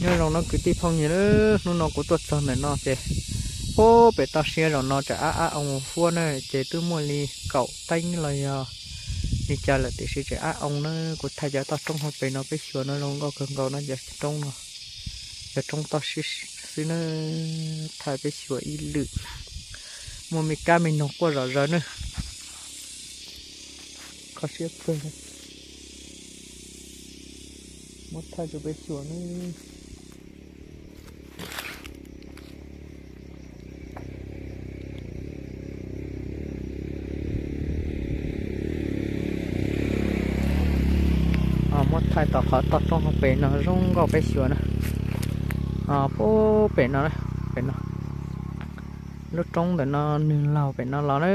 Nyob zoo nawb kwv tij phooj ywg nawb, hnub no kuv tuaj txog ntawm no ces, ub, pem toj siab zaum no tseem ab ab oo huab na, ces twb muaj li kaum teev los yog li cas lawm tiam sis tseem ab oo na. Kuv thaij cov toj roob hauv pes no peb xyuas no zoo nkauj kawg nkaus no, cov roob no, cov roob toj siab xwb na, thaij peb xyuas ib lwm. Muaj me kab me noog quaj zom zaws na. Kho siab kawg. Muab thaij rau peb xyuas na. Muab thaij tom qhov toj roob hauv pes no zoo nkauj peb xyuas na. Pub pem no, pem no, lub roob ntawm no nws laug pem no los na.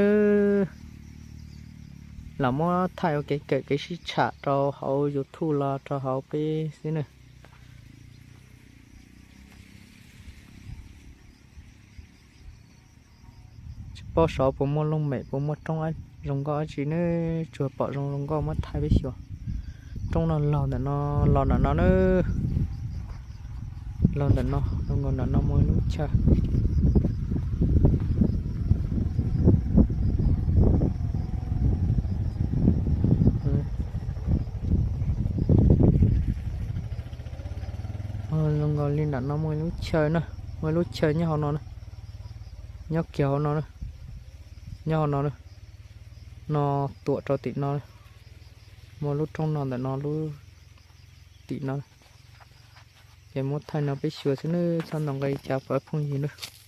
Los muab thaij ua kev kawm kev sib tsham rau hauv YouTube los rau hauv peb xwb na. Tsis paub saud puas muaj looj mem puas muaj roob zoo nkauj dab tsi ne, tsuas pom zoo zoo nkauj muab thaij peb xyuas. Roob no laug ntawm no, los ntawm no na, laug ntawm no, zoo nkaus ntawm no muaj ib lub chaw. Zoo nkaus li ntawm no muaj ib lub chaw na, muaj ib lub chaw nyob hauv no na, nyob kiag hauv no na, nyob hauv no na, no tuam rau tim no, muaj lub roob no ntawm no lub tim no. Ces muab thaij no peb xyuas xwb nawb, txhob ntaus nqi cas phooj ywg nawb.